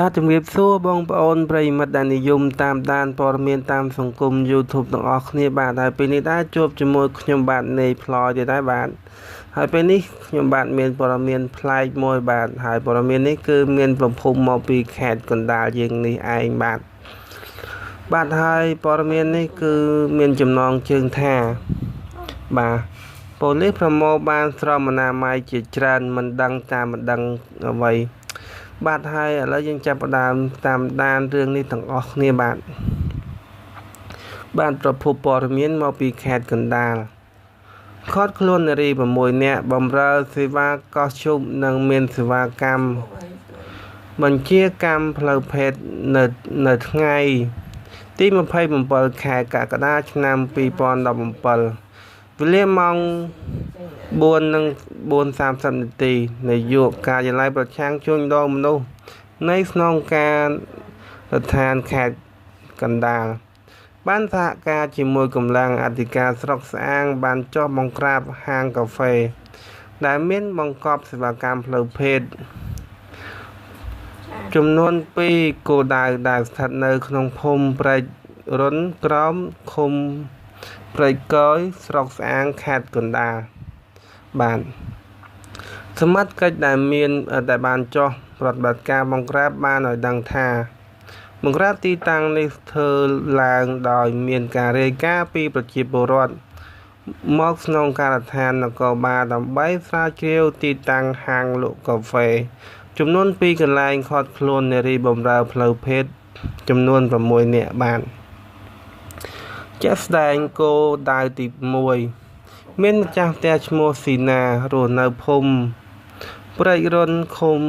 បាទជំរាបសួរបងប្អូនប្រិយមិត្តដែលនិយមតាមដានព័ត៌មានតាមសង្គម YouTube ទាំងអស់គ្នាបាទហើយពេលនេះដែរជួបជាមួយខ្ញុំបាទនេផ្លយទៀតដែរបាទហើយពេលនេះខ្ញុំបាទមានព័ត៌មានប្លែកមួយបាទហើយព័ត៌មាននេះគឺមានប្រភពមកពីខេត្តកណ្ដាលយើងនេះឯងបាទបាទហើយព័ត៌មាននេះគឺមានចំណងជើងថាបាទប៉ូលីសប្រមូលបានស្រោមអនាម័យជាច្រើនមិនដឹងតាមមិនដឹងអ្វីបាទហើយឥឡូវយើងចាប់ផ្ដើមតាមដានរឿងនេះទាំងអស់គ្នាបាទបាទប្រភពព័ត៌មានមកពីខេត្តកណ្ដាលឃាត់ខ្លួននារី6នាក់បម្រើសេវាកោះជប់និងមានសេវាកម្មបញ្ជាកម្មផ្លូវភេទនៅថ្ងៃទី27ខែកក្កដាឆ្នាំ2017វេលាម៉ោង4:30នាទីនាយកការិយាល័យប្រឆាំងជួញដូរមនុស្សនៃស្នងការដ្ឋានខេត្តកណ្ដាលបានសហការជាមួយកម្លាំងអធិការស្រុកស្អាងបានចុះបង្ក្រាបហាងកាហ្វេដែលមានបង្កប់សេវាកម្មផ្លូវភេទចំនួន2គោលដៅដែលស្ថិតនៅក្នុងភូមិព្រែករុនក្រោមឃុំព្រែកកយស្រុកស្អាងខេត្តកណ្ដាលបាទសមត្ថកិច្ចដែលមានដែលបានចុះប្រតិបត្តិការបង្ក្រាបបានឲ្យដឹងថាបង្ក្រាបទីតាំងនេះធ្វើឡើងដោយមានការរាយការណ៍ពីប្រជាពលរដ្ឋមកស្នងការដ្ឋាននគរបាលដើម្បីស្រាវជ្រាវទីតាំងហាងលក់កាហ្វេចំនួន2កន្លែងឃាត់ខ្លួននារីបម្រើផ្លូវភេទចំនួន6នាក់បានជាក់ស្ដែងគោលដៅទី1មានម្ចាស់ផ្ទះឈ្មោះស៊ីណារស់នៅភូមិព្រែករុនឃុំ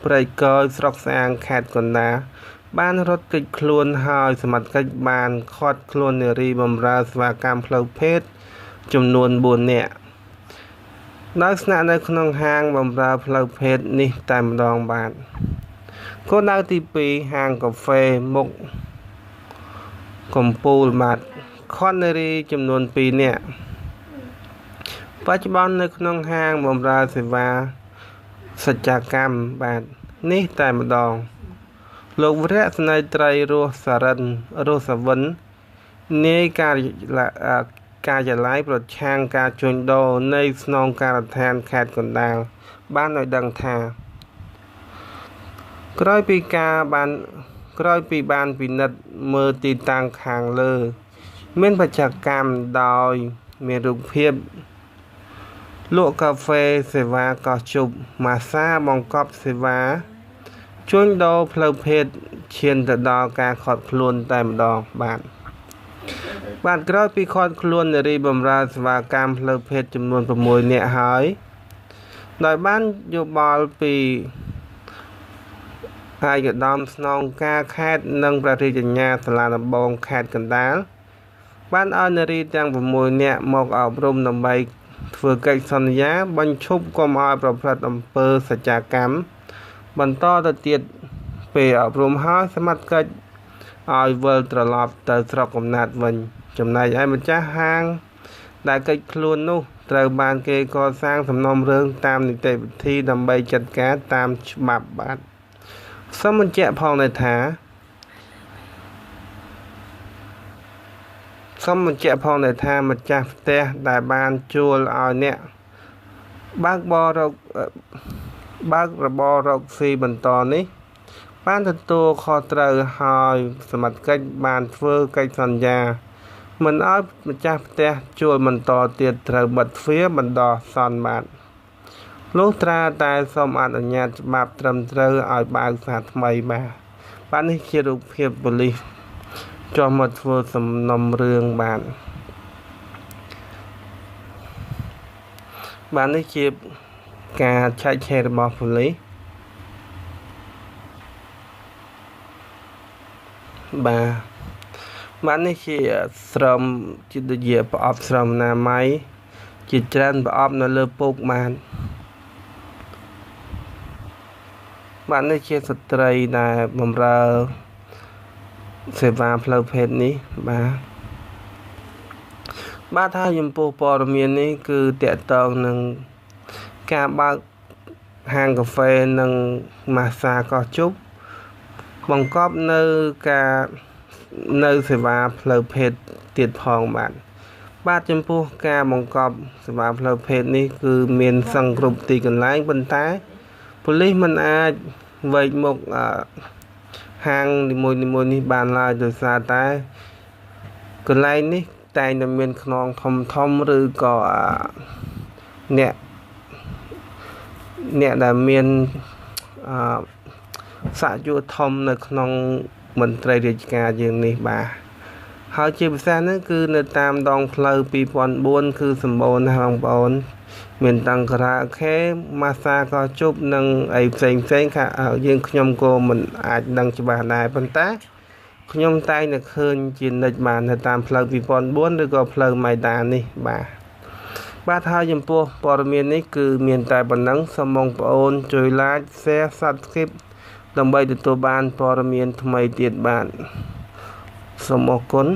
ព្រែកកយស្រុកស្អាងខេត្តកណ្ដាលបានរត់គេចខ្លួនហើយសមត្ថកិច្ចបានឃាត់ខ្លួននារីបម្រើសេវាកម្មផ្លូវភេទចំនួន4នាក់ដោយស្នាក់នៅក្នុងហាងបម្រើផ្លូវភេទនេះតែម្ដងបាទគោលដៅទី2ហាងកាហ្វេមុខកំពូលបាទឃាត់នារីចំនួន2នាក់បច្ចុប្បន្ននៅក្នុងហាងបម្រើសេវាសច្ចកម្មបាទនេះតែម្ដងលោកវរៈស្នេហ៍ត្រីរស់សារិនរស់សាវិននាយការិយាល័យប្រឆាំងការជួញដូរនៃស្នងការដ្ឋានខេត្តកណ្ដាលបានឲ្យដឹងថាក្រោយពីបានពិនិត្យមើលទីតាំងខាងលើមានបច្ចកម្មដោយមានរូបភាពលក់កាហ្វេសេវាកោះជប់ម៉ាសាបង្កប់សេវាជួញដូរផ្លូវភេទឈានទៅដល់ការឃាត់ខ្លួនតែម្ដងបាទបាទក្រោយពីឃាត់ខ្លួននារីបម្រើសេវាកម្មផ្លូវភេទចំនួន6នាក់ហើយដោយបានយោបល់ពីឯកឧត្តមស្នងការខេត្តនិងព្រះរាជអាជ្ញាសាលាដំបងខេត្តកណ្ដាលបានឲ្យនារីទាំង6នាក់មកអប់រំដើម្បីធ្វើកិច្ចសន្យាបញ្ឈប់កុំឲ្យប្រព្រឹត្តអំពើសច្ចាកម្មបន្តទៅទៀតពេលអប់រំហើយសមត្ថកិច្ចឲ្យវិលត្រឡប់ទៅស្រុកកំណើតវិញចំណែកឯម្ចាស់ហាងដែលកិច្ចខ្លួននោះត្រូវបានគេកសាងសំណុំរឿងតាមនីតិវិធីដើម្បីចាត់ការតាមច្បាប់បាទសូមបញ្ជាក់ផងដែរថាម្ចាស់ផ្ទះដែលបានជួលឲ្យអ្នកបើករបររកស៊ីបន្តនេះបានទទួលខុសត្រូវហើយសមត្ថកិច្ចបានធ្វើកិច្ចសន្យាមិនឲ្យម្ចាស់ផ្ទះជួលបន្តទៀតត្រូវបិទទ្វារបណ្ដោះអាសន្នបាទលុះត្រាតែសូមអនុញ្ញាតច្បាប់ត្រឹមត្រូវឲ្យបើកសាថ្មីបាទបាទនេះជារូបភាពប៉ូលីសចុះមកធ្វើសំណុំរឿងបាទបាទនេះជាការឆែកឆេររបស់ប៉ូលីសបាទបាទនេះជាស្រោមជាដូចជាប្រអប់ស្រោមអនាម័យជាច្រើនប្រអប់នៅលើពុកបាទបាទនេះជាស្ត្រីដែលបម្រើសេវាផ្លូវភេទនេះបាទបាទហើយចំពោះព័ត៌មាននេះគឺតាក់ទងនឹងការបើកហាងកាហ្វេនិងម៉ាស្សាកោះជប់ បង្កប់នៅការនៅសេវាផ្លូវភេទទៀតផងបាទ។ បាទ ចំពោះការបង្កប់សេវាផ្លូវភេទនេះ គឺមានសឹងគ្រប់ទីកន្លែង ប៉ុន្តែប៉ូលីសមិនអាចវែកមុខហាងនីមួយៗនេះបានឡើយ ដោយសារតែកន្លែងនេះតែងតែមានខ្នងធំធំ ឬក៏អ្នកដែលមានអឺសាក់យុធំនៅក្នុងមន្ត្រីរាជការយើងនេះបាទ។ ហើយជាពិសេសហ្នឹង គឺនៅតាមដងផ្លូវ2004 គឺសម្បូរណាស់បងប្អូន មានតាំងការ៉ាអូខេ ម៉ាសាក៏ជប់ និងអីផ្សេងផ្សេងខាយើងខ្ញុំក៏មិនអាចដឹងច្បាស់ដែរ ប៉ុន្តែខ្ញុំតែងតែឃើញជានិច្ចបាទ នៅតាមផ្លូវ2004 ឬក៏ផ្លូវម៉ៃដានេះបាទ។ បាទ ហើយចំពោះព័ត៌មាននេះគឺមានតែប៉ុណ្ណឹង សូមបងប្អូនជួយ like share subscribe ដើម្បីទទួលបានព័ត៌មានថ្មីទៀតបាទ។ សូមអរគុណ។